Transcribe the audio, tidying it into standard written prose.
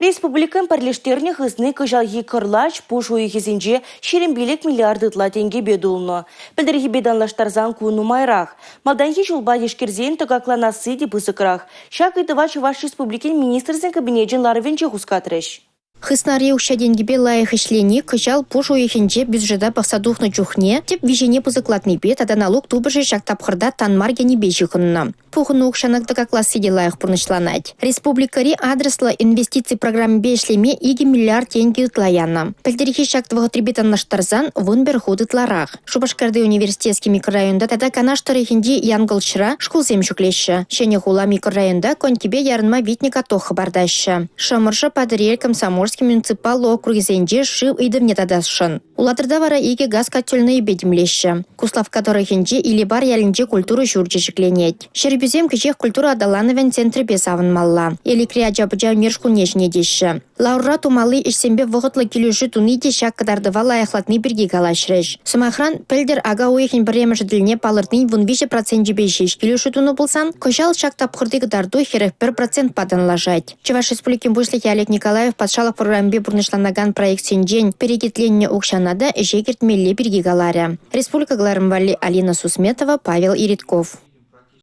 Республикӑн пӗрлештернӗ хысни кӑҫалхи кӑрлач, пуш уйӑхӗсенче 25 миллиард ытла тенкӗпе тулнӑ. Пӗлтӗрхипе танлаштарсан ку нумайрах. Малтанхи ҫулпа тишкерсен тӑкакланасси те пысӑкрах. Ҫак ыйтӑва Чӑваш Республикин Министрсен Кабинечӗн ларӑвӗнче хускатрӗҫ. Хыснари укҫа-тенкӗпе лайӑх ӗҫлени кӑҫал пуш уйӑхӗнче бюджета пӑхса тухнӑ чухне тӗп виҫене пысӑклатнипе тата налук тупӑшӗ ҫак тапхӑрта тан мар кӗнипе ҫыхӑннӑ. Пухӑннӑ укҫана тӑкакласси те лайӑх пурнӑҫланать. Республикӑри адреслӑ инвестици программипе ӗҫлеме 2 миллиард тенкӗ ытла янӑ. Пӗлтӗрхи ҫак вӑхӑтрипе танлаштарсан 11 хут ытларах. Шупашкарти Университетски микрорайонта тата Канаш тӑрӑхӗнчи Янкӑлчра шкулсем ҫӗклеҫҫӗ. Ҫӗнӗ хула микрорайонта конькипе ярӑнма витнӗ каток хӑпартаҫҫӗ. Шӑмӑршӑ, Патӑрьел, Комсомольски муниципаллӑ округӗсенче шыв ыйтӑвне татасшӑн. Улатӑрта вара икӗ газ котельнӑйӗпе тимлеҫҫӗ. Куславкка тӑрӑхӗнчи Илепар ялӗнче культура ҫурчӗ ҫӗкленет. Ҫӗрпӳсем кӗҫех культура аталанӑвӗн центрӗпе савӑнмалла. Элӗкри ача-пӑча ӳнер шкулне ҫӗнетеҫҫӗ. Ларура тумалли ӗҫсемпе вӑхӑтлӑ килӗшӳ туни те ҫак кӑтартӑва лайӑхлатни пирки калаҫрӗҫ. Сӑмахран, пӗлтӗр ака уйӑхӗн пӗрремӗшӗ тӗлне палӑртнин 13 проценчӗпе ҫеҫ килӗшӳ тунӑ пулсан, кӑҫал ҫак тапхӑрти кӑтарту 41 процентпа танлашать. Чӑваш Республикин Пуҫлӑхӗ Олег Николаев патшалӑх программипе пурнӑҫланакан проектсенчен перекетленнӗ укҫана та ӗҫе кӗртмелле пирки каларӗ. Республика кӑларӑм валли Алина Сусметова, Павел Иритков.